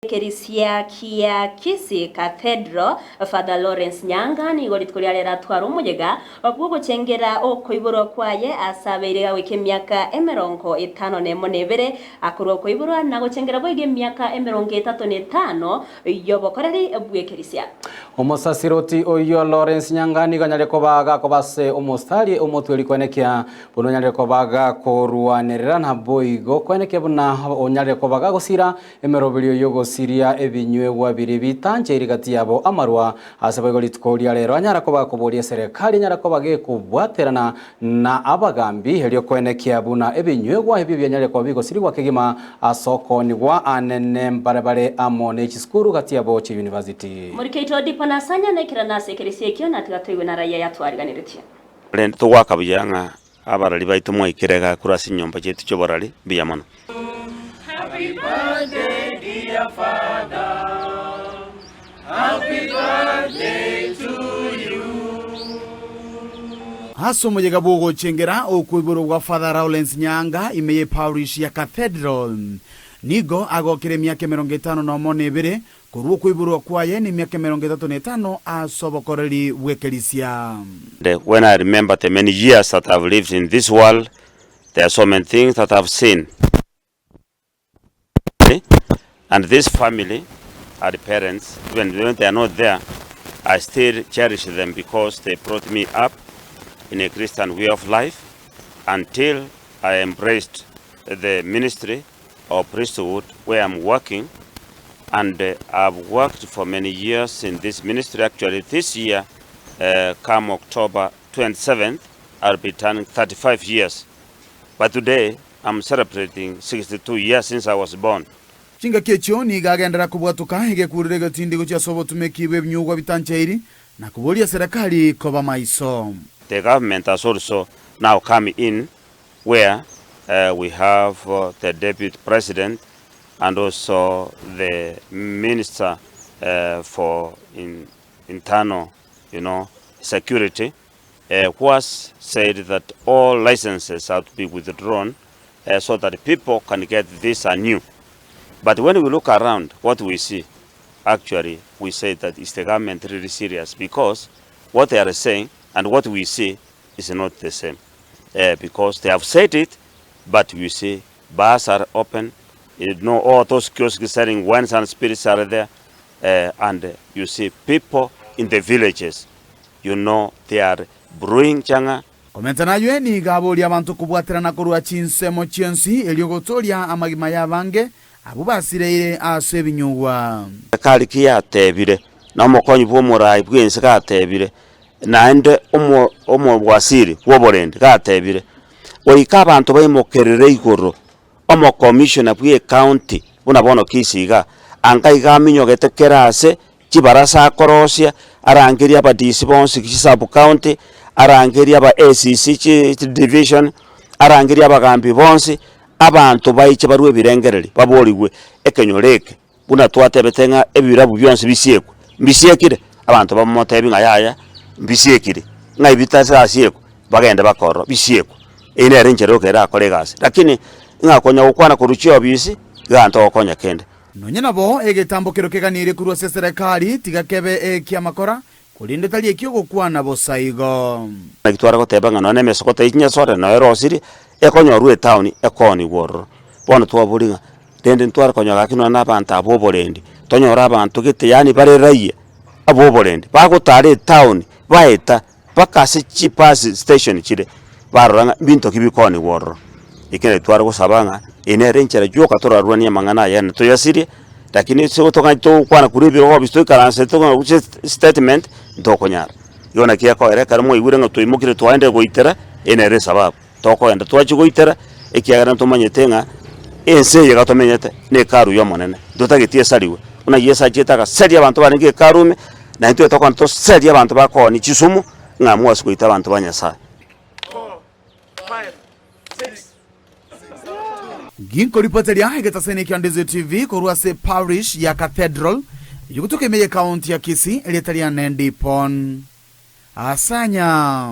Ekerisia kia Kisii Cathedral, Father Lawrence Nyanga nigo rituko ria rero atware omoyega bw'ogochengera okoiborwa kwaye ase abeire goika emiaka 51 na ebere akorwa okoiborwa na gochengera boigo emiaka 35 y'obokoreri bw'ekerisia. Omosasiroti oyio Lawrence Nyanga nigo anyare koba gakoba ase omostari omotweri koenekia Buna onyarire koba gakorwanerera, naboigo kwenekia buna onyarire koba gagosira emeroberio y'ogosiria ebinywegwa biria bitancheiri gati yabo amarwa. Ase boigo rituko ria rero anyara koba gakoboria eserekari enyare koba gekobwaterana na abagambi erio kwenekia buna ebinywegwa ebio bianyarire koba bigosirigwa kegima ase okoonigwa anene mbare bare amo ne chisukuru gati yabo chiuniversity. Morikeito Odipo nasanya naikerana ase ekeresia ekio, na tiga toigwe naraia yatwariganeretie. Rende togoaka buya ng'a abarari baito mwaikire iga korwa ase chinyomba chiaito chi'oborari, mbuya mono. Ase omoyega bw'ogochengera okoiborwa gwa Father Lawrence Nyaanga ime ye Parish ya Cathedral, nigo agokire emiaka 51 na ebere Korwa okoiborwa kwaye nemiaka 35 ase obokoreri bw'ekerisia. When I remember the many years that I've lived in this world, there are so many things that I've seen. And this family are parents, even when they are not there, I still cherish them because they brought me up in a Christian way of life until I embraced the ministry of priesthood where I'm working and I've worked for many years in this ministry. Actually, this year, come October 27th, I'll be turning 35 years. But today, I'm celebrating 62 years since I was born. Chingaki echio nigo agenderera kobwatoka egekurero egetindi gochia ase obotumeki bw'ebinyugwa bitancheiri, na koboria serekari koba maiso. The government has also now come in where we have the deputy president and also the minister for internal you know security who has said that all licenses have to be withdrawn so that people can get this anew. But when we look around what we see actually we say that is the government really serious because what they are saying and what we see is not the same because they have said it but you see bars are open you know all those kiosks selling wines and spirits are there and you see people in the villages you know they are brewing chang'aa. Komenta naywe nigo aboria abanto kobwaterana korwa chinsemo chionsi erio gotooria amagima y'abange abwo basireire ase ebinyugwa. Kari ki yatebire, na omokonyi bw'omoraai bw'ense gatebire, naende omobwasiri bw'oborendi gatebire, Goika abanto baimokerere igoro, omokomishona bw'ecounty buna bono Kisii iga, anga iga aminyogete kera ase chibarasa akorosia, arangerie aba DC bonsi chisub county, arangerie aba ACC chidivision, arangerie abagambi bonsi, abanto baiche barue ebirengererio baborigwe ekenyoro eke. Buna twatebete ng'a ebirabu bionsi bisiekwe, mbisiekire? Abanto bamotebie ng'a yaya, mbisiekire, ng'ai bitarasiekwa, bagende bakorora bisiekwe. Eyio nere enchera yoka erakore egasi, lakini ng'a konya gokwana korwa chiofisi, iga ntogokonya kende. Nonya nabo, egetambo kero keganirie korwa ase eserekari tiga kebe eki'amakora, korende tari eki'ogokwana bosa igo. Naki tware goteba ng'a nonya nemesoko tari chinyasore nonya erosirie, ekonyorwa etown ekoonigwa ororo. Bono twaboria ng'a rende ntware konyora gaki nonya na abanto aba oborendi, tonyore abanto gete yaani bare raia aba oborendi, bagotara etown baeta mpaka ase chibus station chire, barora ng'a mbinto ki bikoonigwa ororo. Eki naki tware gosaba ng'a eye nere enchera yoka torarwanie amang'ana aya na toyasirie, lakini ase tong'ani togokwana korwa ebirogo obisi toikaransete tong'ana statement, ntokonyara. Igo naki ekoera ekero mwaigure ng'a twaimokire twaendire goitera, eye nere esababu. Tokogenda twachia goitera, ekiagera ntomanyete ng'a ense eye iga tomenyete nekaru y'Omonene, ntotageti esarigwe. Buna Yeso achiete agaseria abanto barenge ekaru ime, na intwe tokogenda toserie abanto bakoonia chisumu, ng'a mwase goita abanto ba Nyasae. Ginkoripoteria egetaseni kia Ndizi TV korwa ase Parish ya Cathedral eyogotoka ime ye County ya Kisii, erieta riane Ndipon Asanya.